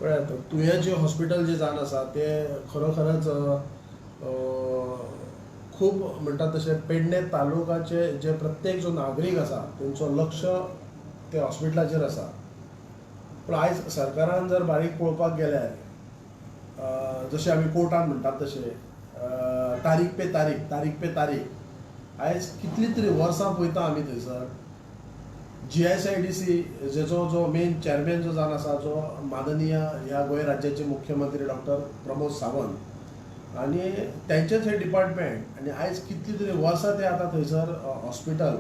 पळयात, तुयें जें हॉस्पिटल जें जावन आसा तें खरोखरच खूब म्हणटा तशें पेडणे तालुकाचे जे प्रत्येक जो नागरीक आसा तेंचो लक्ष त्या हॉस्पिटलाचेर आसा. पूण आयज सरकारान जर बारीक पळोवपाक गेल्यार जशें आमी कोर्टान म्हणटात तशें तारीख पे तारीख, तारीख पे तारीख, आयज कितलीं तरी वर्सां पळयता आमी थंयसर GSIDC जेचो जो मेन चॅरमॅन जो जावन आसा जो माननीय ह्या गोंय राज्याचे मुख्यमंत्री डॉक्टर प्रमोद सावंत आनी तेंचेच हे डिपार्टमेंट आनी आयज कितलीं तरी वर्सां ते आतां थंयसर हॉस्पिटल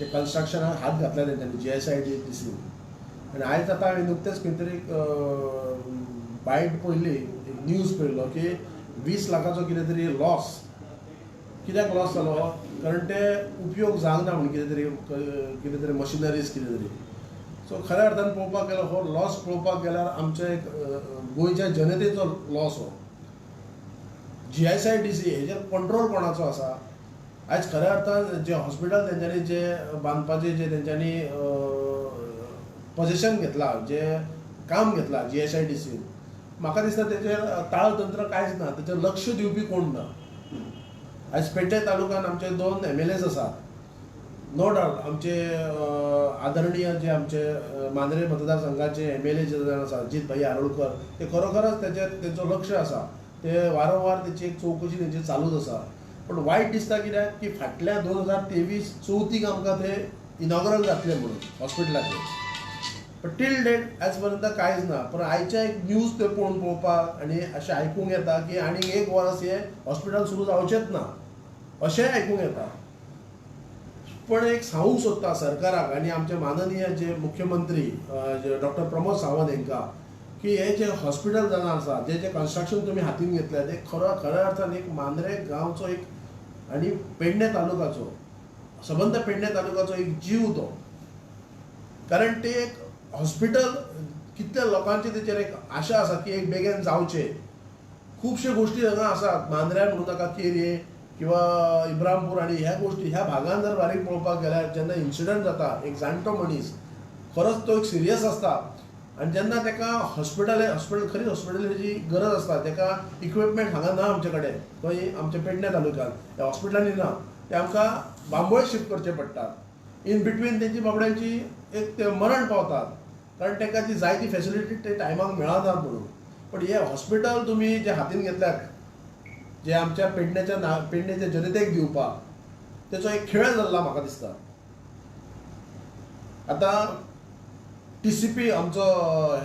ते कन्स्ट्रक्शनाक हात घातला तेंच्यांनी GSIDC. आनी आयज आतां हांवें नुकतेंच खंय तरी बायट पळयली, एक न्यूज पळयलो की 20 लाखाचो कितें तरी लॉस. कित्याक लॉस जालो? कारण ते उपयोग जावंक ना म्हूण कितें तरी मशिनरीज कितें तरी. सो खऱ्या अर्थान पळोवपाक गेल्यार हो लॉस पळोवपाक गेल्यार आमच्या एक गोंयच्या जनतेचो लॉस हो. GSIDC हेजेर कंट्रोल कोणाचो आसा? आयज खऱ्या अर्थान जे हॉस्पिटल तेंच्यांनी जे बांदपाचें जे तेंच्यांनी पोजिशन घेतलां, जे काम घेतलां GSIDC, म्हाका दिसता तेचेर ताळतंत्र कांयच ना, तेचेर लक्ष दिवपी कोण ना. आयज पेडणे तालुक्यान आमचे 2 MLAs आसात, नो डावट आमचे आदरणीय जे आमचे मांद्रे मतदारसंघाचे MLA जे जाण आसा अजीत भाई आरोलकर, ते खरोखरच तेचेर तेंचो लक्ष आसा, ते वारंवार तेची एक चवकशी तेंची चालूच आसा. पूण वायट दिसता कित्याक की फाटल्या 2023 चवथीक आमकां ते इनॉग्रल जातलें म्हणून हॉस्पिटलाचें, पण टील डेट आयज पर्यंत कांयच ना. पण आयच्या एक न्यूज ते पळोवन पळोवपाक आनी अशें आयकूंक येता की आनीक एक वर्स हें हॉस्पिटल सुरू जावचेंच ना अशेंय आयकूंक येता. पण एक सांगूंक सोदता सरकाराक आनी आमचे माननीय जे मुख्यमंत्री डॉक्टर प्रमोद सावंत हांकां की हे जे हॉस्पिटल जावन आसा, जे जे कन्स्ट्रक्शन तुमी हातीन घेतलें ते खऱ्या अर्थान एक मांद्रे गांवचो एक आनी पेडणे तालुकाचो, सबंद पेडणे तालुकाचो एक जीव तो. कारण ते एक हॉस्पिटल कितल्या लोकांचे तेचेर एक आशा आसा की एक बेगीन जावचें. खुबश्यो गोश्टी हांगा आसात, मांद्र्यान म्हणूं नाका, केरी किंवा इब्रामपूर आनी ह्या गोश्टी ह्या भागान जर बारीक पळोवपाक गेल्यार जेन्ना इन्सिडंट जाता, एक जाणटो मनीस खरोच तो एक सिरियस आसता आनी जेन्ना ताका हॉस्पिटल खरीच हॉस्पिटलाची गरज आसता, ताका इक्विपमेंट हांगा ना आमचे कडेन, खंय आमच्या पेडणे तालुक्यांत ह्या हॉस्पिटलांनी ना, ते आमकां बांबोळे शिफ्ट करचे पडटात. इन बिटवीन तेंची बाबड्यांची एक ते मरण पावतात, कारण ताका ती जाय ती फेसिलिटी ते टायमाक मेळना म्हणून. पण हे हॉस्पिटल तुमी जे हातीन घेतल्यात जे आमच्या पेडण्याच्या पेडण्याच्या जनतेक दिवपाक, तेचो एक खेळ जाल्ला म्हाका दिसता. आतां TCP आमचो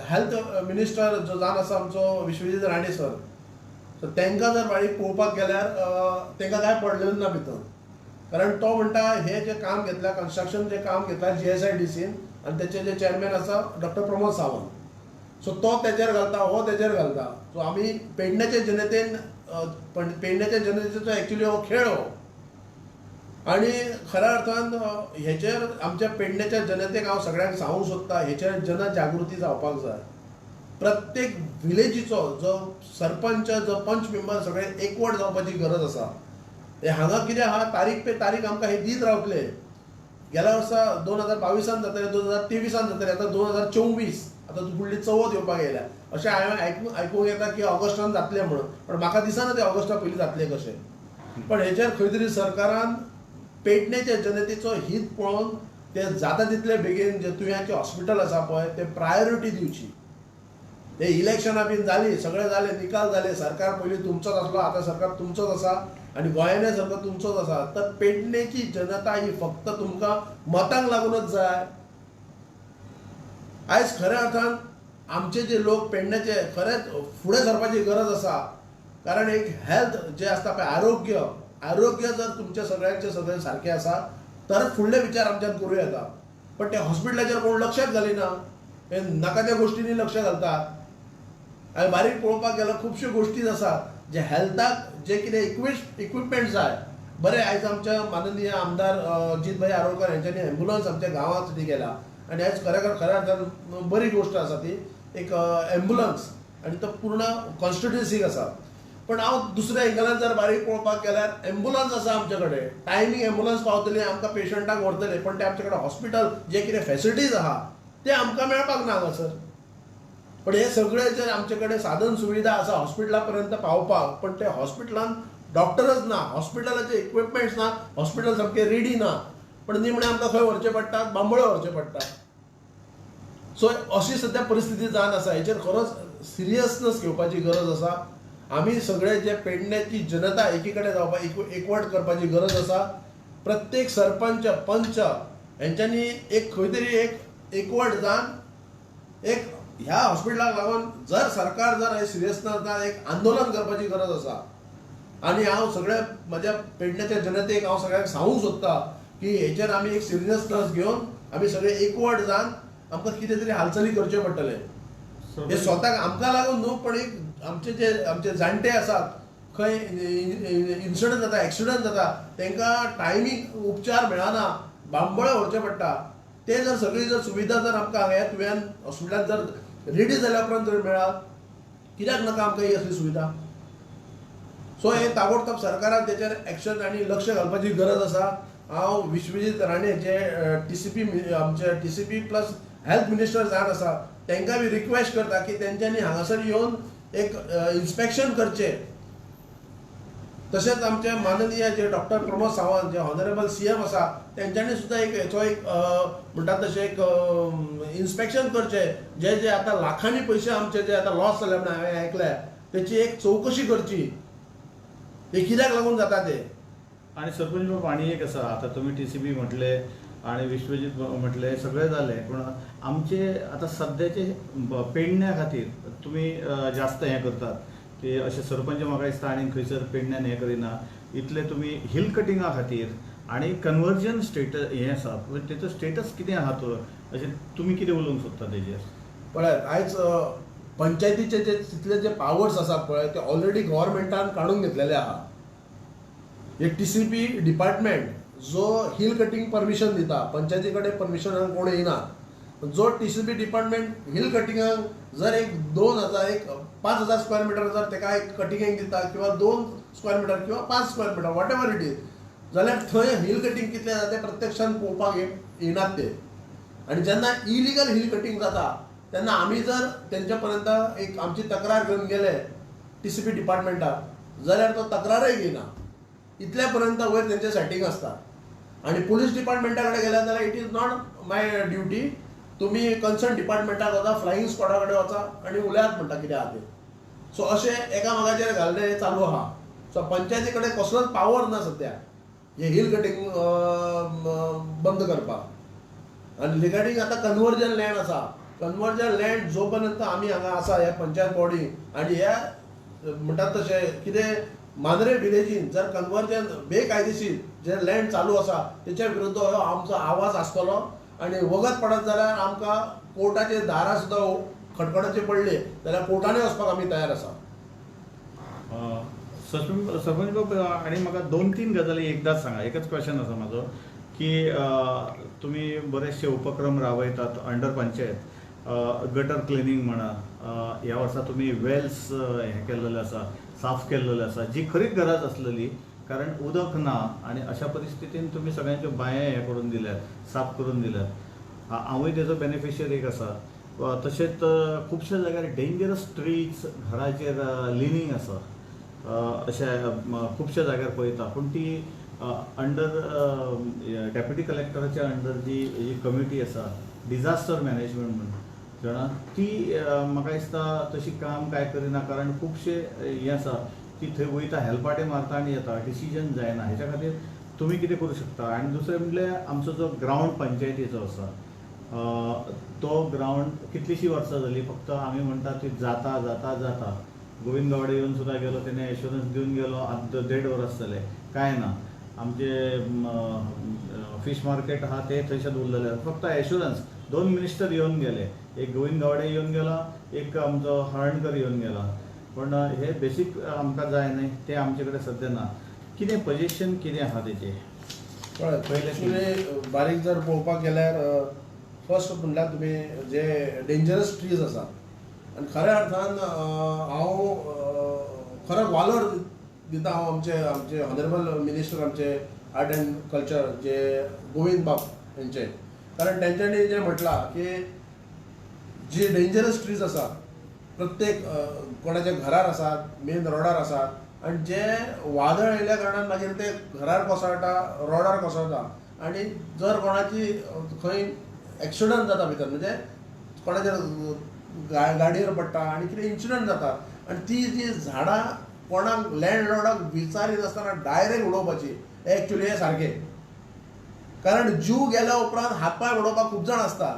हेल्थ मिनिस्टर जो जावन आसा आमचो विश्वजीत राणे सर, सो तांकां जर बारीक पळोवपाक गेल्यार तांकां कांय पडलेलें ना भितर. कारण तो म्हणटा हे जे काम घेतलां, कन्स्ट्रक्शन जे काम घेतलां GSIDC आनी तेचे जे चॅरमॅन आसा डॉक्टर प्रमोद सावंत, सो तो तेचेर घालता, हो तेचेर घालता. सो आमी पेडण्याच्या जनतेन, पेडण्याच्या जनतेचो एक्चुली हो खेळ हो. आनी खऱ्या अर्थान हेचेर आमच्या पेडण्याच्या जनतेक हांव सगळ्यांक सांगूंक सोदता, हेचेर जनजागृती जावपाक जाय. प्रत्येक विलेजीचो जो सरपंच, जो पंच मेंबर सगळे एकवट जावपाची गरज आसा. हे हांगा कितें आहा, तारीख पे तारीख आमकां हे दीत रावतले. गेल्या वर्सा 2022 जातले, 2023 जातले, आतां 2024, आतां फुडली चवथ येवपाक येयल्या. अशें हांवें आयकूंक येता की ऑगस्टान जातलें म्हणून, पण म्हाका दिसना ते ऑगस्टा पयलीं जातलें कशें. पण हेचेर खंय तरी सरकारान पेडण्याच्या जनतेचो हित पळोवन ते जाता तितले बेगीन जे तुयेंचें हॉस्पिटल आसा पळय ते प्रायोरिटी दिवची. ते इलेक्शनां बीन जालीं, सगळें जालें, निकाल जाले, सरकार पयलीं तुमचोच आसलो, आतां सरकार तुमचोच आसा आनी गोंयानय सरकार तुमचोच आसा. तर पेडणेची जनता ही फक्त तुमकां मतांक लागूनच जाय. आयज खऱ्या अर्थान आमचे जे लोक पेडण्याचे खरेंच फुडें सरपाची गरज आसा. कारण एक हेल्थ जे आसता पळय, आरोग्य, आरोग्य जर तुमचे सगळ्यांचे सगळे सारकें आसा तर फुडले विचार आमच्यान करूं येता. पण ते हॉस्पिटलाचेर कोण लक्षात घालिना, हे नाका त्या गोश्टींनी लक्ष घालतात. आनी बारीक पळोवपाक गेल्यार खुबश्यो गोश्टी आसात जे हेल्थाक जे कितें इक्विपमेंट जाय. बरें, आयज आमच्या माननीय आमदार अजीत भाई आरोलकर हेंच्यांनी एम्बुलन्स आमच्या गांवांत केला आनी आयज खऱ्या अर्थान बरी गोश्ट आसा ती एक एम्बुलन्स आनी तो पूर्ण कॉन्स्टिट्युन्सीक आसा. पण हांव दुसऱ्या एंगलान जर बारीक पळोवपाक गेल्यार एम्बुलन्स आसा आमचे कडेन, टायमींग एम्बुलन्स पावतली, आमकां पेशंटाक व्हरतले, पण ते आमचे कडेन हॉस्पिटल जे कितें फेसिलिटीज आहा ते आमकां मेळपाक ना हांगासर. पण हे सगळे जे आमचे कडेन साधन सुविधा आसा हॉस्पिटला पर्यंत पावपाक, पण ते हॉस्पिटलान डॉक्टरच ना, हॉस्पिटलाचे इक्विपमेंट्स ना, हॉस्पिटल सामकें रेडी ना, पण निमणें आमकां खंय व्हरचें पडटा, बांबोळे व्हरचें पडटा. सो अशी सद्या परिस्थिती जावन आसा. हेचेर खरोच सिरियसनस घेवपाची गरज आसा. आमी सगळे जे पेडण्याची जनता एकी कडेन जावपाक एकवट करपाची गरज आसा. प्रत्येक सरपंच पंच हेंच्यांनी एक खंय तरी एक एकवट जावन एक ह्या हॉस्पिटलाक लागून जर सरकार जर हे सिरियसनस ना एक आंदोलन करपाची गरज आसा. आनी हांव सगळ्या म्हज्या पेडण्याच्या जनतेक हांव सगळ्यांक सांगूंक सोदता की हेचेर आमी एक सिरियसनस घेवन आमी सगळे एकवट जावन आमकां कितें तरी हालचाली करच्यो पडटले. हे स्वताक आमकां लागून न्हू, पण एक आमचे जे आमचे जाणटे आसात, खंय इन्सिडंट जाता, एक्सिडंट जाता, तांकां टायमींग उपचार मेळना, बांबोळे व्हरचें पडटा. ते जर सगळी जर सुविधा जर आमकां ह्या तुव्यान हॉस्पिटलान जर रेडी जाल्या उपरांत जर मेळा, कित्याक नाका आमकां ही असली सुविधा? सो हे ताबडतोब सरकारान तेचेर एक्शन आनी लक्ष घालपाची गरज आसा. हांव विश्वजीत राणे जे TCP आमचे TCP plus health minister जावन आसा तांकां बी रिक्वेस्ट करता की तेंच्यांनी हांगासर येवन एक इन्स्पेक्शन करचें. तशेंच आमचे माननीय जे डॉक्टर प्रमोद सावंत जे ऑनरेबल CM आसा तेंच्यांनी सुद्दां एक हेचो एक म्हणटात तशें एक इन्स्पेक्शन करचें. जे जे आतां लाखांनी पयशे आमचे जे आतां लॉस जाले म्हणून हांवें आयकल्या तेची एक चवकशी करची, हे कित्याक लागून जाता ते. आनी सरपंच बाब आनी एक आसा, आतां तुमी TCP म्हटले आनी विश्वजीत म्हटले सगळें जालें, पूण आमचे आतां सद्याचे पेडण्या खातीर तुमी जास्त हें करतात की अशें सरपंच म्हाका दिसता आनी खंयसर पेडण्यान हें करिना इतले तुमी हिल कटिंगा खातीर आनी कन्वर्जन स्टेटस हें आसा तेचो स्टेटस कितें आहा तो अशें तुमी कितें उलोवंक सोदता तेजेर? पळयात, आयज पंचायतीचे जे तितले जे पावर्स आसात पळय ते ऑलरेडी गव्हर्मेंटान काडून घेतलेले आहा. एक TCP department जो हिल कटिंग परमिशन दिता, पंचायती कडेन परमिशनाक कोण येना. जो TCP department hill कटिंगाक जर एक 2000 एक 5000 स्क्वेअर मिटर जर तेका एक कटिंगेक दिता किंवा 2 स्क्वेअर मिटर किंवा 5 square metre whatever it is, जाल्यार थंय हिल कटिंग कितलें जाता तें प्रत्यक्षान पळोवपाक येनात ते. आनी जेन्ना इलिगल हिल कटिंग जाता तेन्ना आमी जर तेंच्या पर्यंत एक आमची तक्रार घेवन गेले TCP डिपार्टमेंटाक जाल्यार तो तक्रारय घेयना, इतल्या पर्यंत वयर तेंचें सेटींग आसता. आनी पुलीस डिपार्टमेंटा कडेन गेल्या जाल्यार it is not my duty, तुमी कन्सर्न डिपार्टमेंटाक वचा, फ्लायींग स्क्वॉडा कडेन वचा आनी उलयात म्हणटा कितें आहा तें. सो अशें एकामेकाचेर घाल्लें हें चालू आहा. सो पंचायती कडेन कसलोच पावर ना सद्या हे हिल कटिंग बंद करपाक. आनी रिगार्डींग आतां कन्वर्जन लँड आसा, कन्वर्जन लँड जो पर्यंत आमी हांगा आसा ह्या पंचायत बॉडी आनी ह्या म्हणटात तशें कितें मांद्रे विलेजीन जर कन्वर्जन बेकायदेशीर जे लँड चालू आसा तेच्या विरुद्ध हो आमचो आवाज आसतलो. आनी वगत पडत जाल्यार आमकां कोर्टाचे दारां सुद्दां खटखटाचे पडले जाल्यार कोर्टानूय वचपाक आमी तयार आसा. सरपंच बाब, आनी म्हाका 2-3 गजाली एकदांच सांगा. एकच क्वेश्चन आसा म्हाजो की तुमी बरेचशे उपक्रम राबयतात अंडर पंचायत, गटर क्लिनींग म्हणा, ह्या वर्सा तुमी वेल्स हें केल्लेलें आसा, साफ केल्लेलें आसा, जी खरी गरज आसलेली, कारण उदक ना आनी अशा परिस्थितीन तुमी सगळ्यांच्यो बांये हें करून दिल्यात, साफ करून दिल्यात. हांवूय तेजो बेनिफिशियरी एक आसा. तशेंच खुबश्या जाग्यार डेंजरस ट्रीज घराचेर लिनींग आसा, अशें खुबश्या जाग्यार पळयता, पूण ती अंडर डेप्युटी कलेक्टराच्या अंडर जी ही कमिटी आसा डिजास्टर मॅनेजमेंट म्हणून जाणा, ती म्हाका दिसता तशी काम काय करिना, कारण खुबशे हें आसा की थंय वयता हेलपाटे मारता आनी येता, डिसिजन जायना. हेच्या खातीर तुमी कितें करूं शकता? आनी दुसरें म्हणल्यार आमचो जो ग्रावंड पंचायतीचो आसा तो ग्रावंड कितलींशीं वर्सां जालीं फक्त आमी म्हणटा ती जाता जाता जाता. गोविंद गावडे येवन सुद्दां गेलो, तेणें एश्योरन्स दिवन गेलो, आतां 1.5 वर्स जालें कांय ना. आमचे फीश मार्केट आहा ते थंयसर उरलेले, फक्त एश्योरन्स. 2 मिनिस्टर येवन गेले, एक गोविंद गावडे येवन गेला, एक आमचो हळणकर येवन गेला, पूण हे बेसीक आमकां जाय न्ही, ते आमचे कडेन सद्या ना. कितें पोजिशन कितें आहा तेचें? पळय, पयलें बारीक जर पळोवपाक गेल्यार फर्स्ट म्हणल्यार तुमी जे डेंजरस ट्रीज आसा, आनी खऱ्या अर्थान हांव खरो वालोर दिता हांव आमचे आमचे ऑनरेबल मिनिस्टर आमचे आर्ट एंड कल्चर जे गोविंद बाब हेंचे, कारण तेंच्यांनी जें म्हटलां की जी डेंजरस ट्रीज आसा प्रत्येक कोणाच्या घरार आसात, मेन रोडार आसात आनी जे वादळ आयिल्ल्या कारणान मागीर ते घरार कोसळटा, रोडार कोसळटा आनी जर कोणाची खंय एक्सिडंट जाता भितर, म्हणजे कोणाच्या गाडयेर पडटा आनी कितें इन्सिडंट जाता आनी ती जी झाडां कोणाक लँडलॉर्डाक विचारिनासतना डायरेक्ट उडोवपाची, हे एक्चुली हे सारकें. कारण जीव गेल्या उपरांत हात पांय उडोवपाक खूब जाण आसता.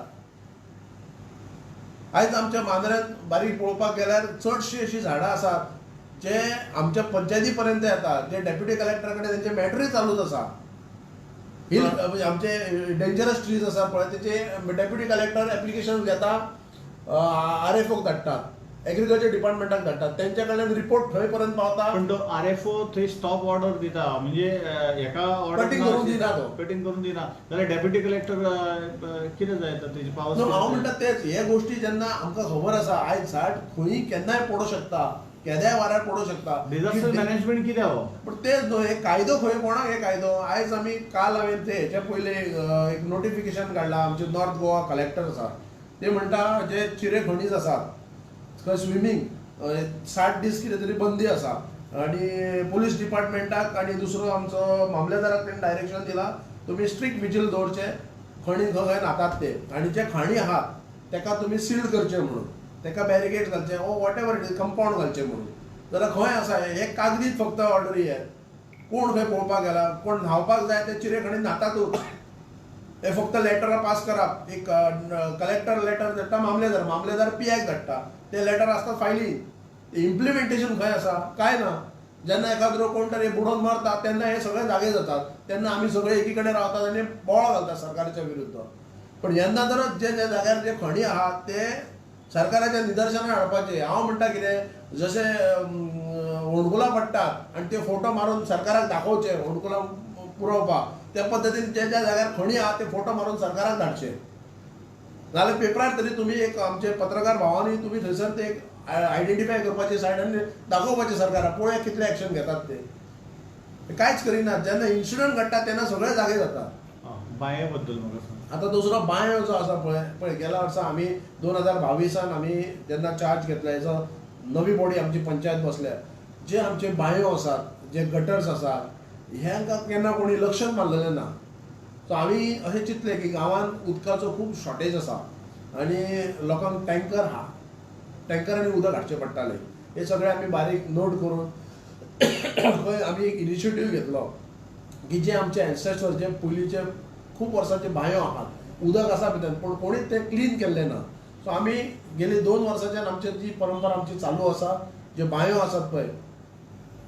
आयज आमच्या मांद्र्यांत बारीक पळोवपाक गेल्यार चडशीं अशीं झाडां आसात जे आमच्या पंचायती पर्यंत येता, जे डेप्युटी कलेक्टरा कडेन तेंचे मॅटरूय चालूच आसा. हिल आमचे डेंजरस ट्रीज आसा पळय, तेचे डेप्युटी कलेक्टर एप्लिकेशन घेता, आर एफ ओक धाडटा, एग्रीकल्चर डिपार्टमेंटाक धाडटा, तेंच्या कडल्यान रिपोर्ट थंय पर्यंत पावता. पण तो आर एफ ओ थंय स्टॉप ऑर्डर दिता, म्हणजे हेका ऑर्डर कटिंग करूंक दिना तो. कटिंग करून दिना जाल्यार डेप्युटी कलेक्टर कितें जाय तेजी पावर? न्हू, हांव म्हणटा तेच, हे गोश्टी जेन्ना आमकां खबर आसा आयज झाड खंय केन्नाय पडूंक शकता, केद्याय वाऱ्यार पडूंक शकता. डिझास्टर मॅनेजमेंट कितें हो? पण तेच न्हू, हे कायदो खंय, कोणाक हे कायदो? आयज आमी काल हांवें ते हेच्या पयलीं एक नोटिफिकेशन काडलां. आमचे नॉर्थ गोवा कलेक्टर आसा, ते म्हणटा जे चिरे खणीज आसात थंय स्विमींग 60 दीस कितें तरी बंदी आसा आनी पुलीस डिपार्टमेंटाक आनी दुसरो आमचो मामलेदाराक तेणी डायरेक्शन दिलां, तुमी स्ट्रिक्ट विजील दवरचे खणी खंय खंय न्हातात ते आनी जे खाणी आहात तेका तुमी सील करचे म्हणून, तेका बॅरिकेड घालचे ओ whatever it is, compound घालचे म्हणून. जाल्यार खंय आसा हे कागदीत फक्त ऑर्डरी हे, कोण खंय पळोवपाक गेला? कोण न्हांवपाक जाय ते चिरे खणीत न्हातातूच. हे फक्त लेटरां पास करप, एक कलेक्टर लेटर धाडटा मामलेदार, मामलेदार पी आयक धाडटा, ते लेटर आसता फायली. इम्प्लिमेंटेशन खंय आसा? काय ना. जेन्ना एखाद्रो कोण तरी बुडोवन मरता तेन्ना हे सगळे जागे जातात, तेन्ना आमी सगळे एकी कडेन रावतात आनी बोवाळ घालतात सरकाराच्या विरुद्ध. पण जेन्ना जर जे जे जाग्यार जे खणी आहात ते सरकाराच्या निदर्शनाक हाडपाचे. हांव म्हणटा कितें, जशें होंडकुलां पडटात आनी ते फोटो मारून सरकाराक दाखोवचे, होंडकुलां पुरोवपाक, त्या पद्दतीन ज्या ज्या जाग्यार खणी आहा ते फोटो मारून सरकाराक धाडचे. नाजाल्यार पेपरार तरी तुमी एक आमचे पत्रकार भावांनी तुमी थंयसर ते एक आयडेंटिफाय करपाचे सायड आनी दाखोवपाचे सरकाराक, पळोवया कितले एक्शन घेतात ते. कांयच करिनात. जेन्ना इन्सिडंट घडटा तेन्ना सगळे जागे जातात. बांये बद्दल म्हाका सांग. आतां दुसरो बांयो जो आसा पळय, पळय गेल्या वर्सा आमी 2022 आमी जेन्ना चार्ज घेतला, हेजो नवी बॉडी आमची पंचायत बसल्या, जे आमचे बांयो आसात, जे गटर्स आसात, ह्यांकां केन्ना कोणी लक्षच मारलेलें ना. सो आमी अशें चिंतलें की गांवांत उदकाचो खूब शॉर्टेज आसा आनी लोकांक टँकर हा टँकरांनी उदक हाडचें पडटालें. हे सगळें आमी बारीक नोट करून खंय आमी एक इनिशिएटीव घेतलो की जे आमचे एन्सेस्टर्स, जे पयलींचे खूब वर्सांचे बांयो आहात, उदक आसा भितर पूण कोणीच तें क्लीन केल्लें ना. सो आमी गेली 2 वर्सांच्यान आमची जी परंपरा आमची चालू आसा, जे बांयो आसात पळय,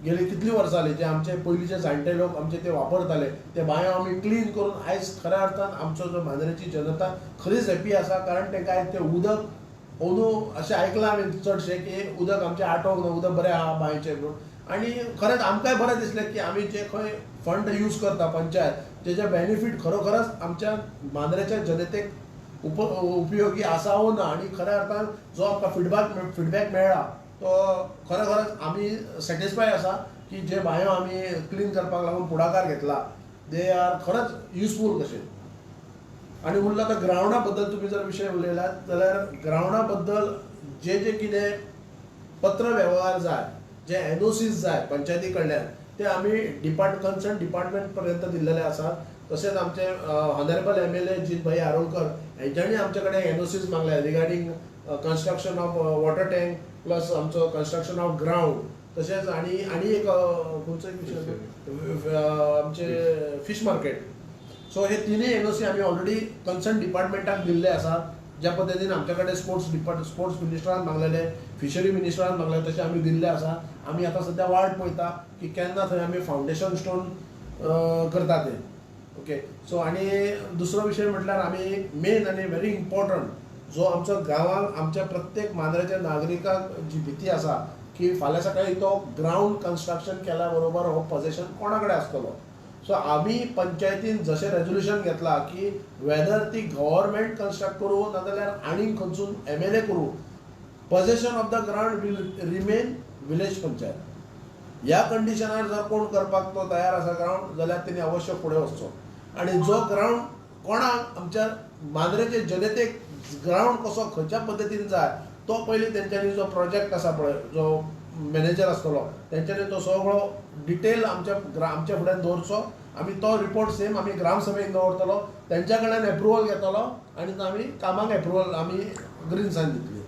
गेली कितलीं वर्सां जालीं जे आमचे पयलींचे जाणटे लोक आमचे ते वापरताले, ते बांयो आमी क्लीन करून आयज खऱ्या अर्थान आमचो जो मांद्रेची जनता खरीच हॅपी आसा, कारण तांकां आयज तें उदक अंदू अशें आयकलां आमी चडशें की उदक आमचें आटोवंक ना, उदक बरें आहा बांयचें म्हणून. आनी खरेंच आमकांय बरें दिसलें की आमी जे खंय फंड यूज करता पंचायत, तेजे बेनिफीट खरोखरच आमच्या मांद्रेच्या जनतेक उपयोगी आसा वो ना. आनी खऱ्या अर्थान जो आमकां फिडबॅक मेळ्ळा तो खरोखरच आमी सॅटिस्फाय आसा की जे बांयो आमी क्लीन करपाक लागून फुडाकार घेतला, they are खरेंच युजफूल कशें. आनी उरला आतां ग्रावंडा बद्दल तुमी जर विशय उलयलात जाल्यार ग्रावंडा बद्दल जे जे कितें पत्र वेव्हार जाय, जे एनओसीज जाय पंचायती कडल्यान, ते आमी कन्सर्न डिपार्टमेंट पर्यंत दिल्लेले आसात. तशेंच आमचे ऑनरेबल एमएलए जीत भाई आरोलकर हेंच्यांनी आमचे कडेन एनओसीज मागल्या regarding construction of water tank plus आमचो कन्स्ट्रक्शन ऑफ ग्रावंड. तशेंच आनी आनी एक खंयचो एक विशय, आमचे फिश मार्केट. सो हे तिनूय एनओसी आमी ऑलरेडी कन्सर्न डिपार्टमेंटाक दिल्ले आसात. ज्या पद्दतीन आमच्या कडेन स्पोर्ट्स मिनिस्टरान मागलेले, फिशरी मिनिस्टरान मागलेले, तशें आमी दिल्ले आसा. आमी आतां सद्या वाट पळयता की केन्ना थंय आमी फावंडेशन स्टोन करता ते. ओके, सो आनी दुसरो विशय म्हटल्यार आमी मेन आनी व्हेरी इम्पॉर्टंट जो आमचो गांवांत आमच्या प्रत्येक मांद्रेच्या नागरिकाक जी भिती आसा की फाल्यां सकाळी तो ग्रावंड कन्स्ट्रक्शन केल्या बरोबर हो पजेशन कोणा कडेन आसतलो. सो आमी पंचायतीन जशें रेजोल्युशन घेतलां की वेदर ती गव्हर्मेंट कन्स्ट्रक्ट करूं नाजाल्यार आनीक खंयसून एमएलए करूं, possession of the ground will remain village panchayat. ह्या कंडिशनार जर कोण करपाक तो तयार आसा ग्रावंड जाल्यार तेणी अवश्य फुडें वचचो. आनी जो ग्रावंड कोणाक आमच्या मांद्रेचे जनतेक ग्रावंड कसो खंयच्या पद्दतीन जाय तो पयलीं तेंच्यांनी जो प्रोजेक्ट आसा पळय, जो मॅनेजर आसतलो तेंच्यांनी तो सगळो डिटेल आमच्या फुड्यान दवरचो. आमी तो रिपोर्ट सेम आमी ग्रामसभेक दवरतलो, तेंच्या कडल्यान एप्रुवल घेतलो आनी आमी कामाक एप्रुवल आमी ग्रीन सायन दितली.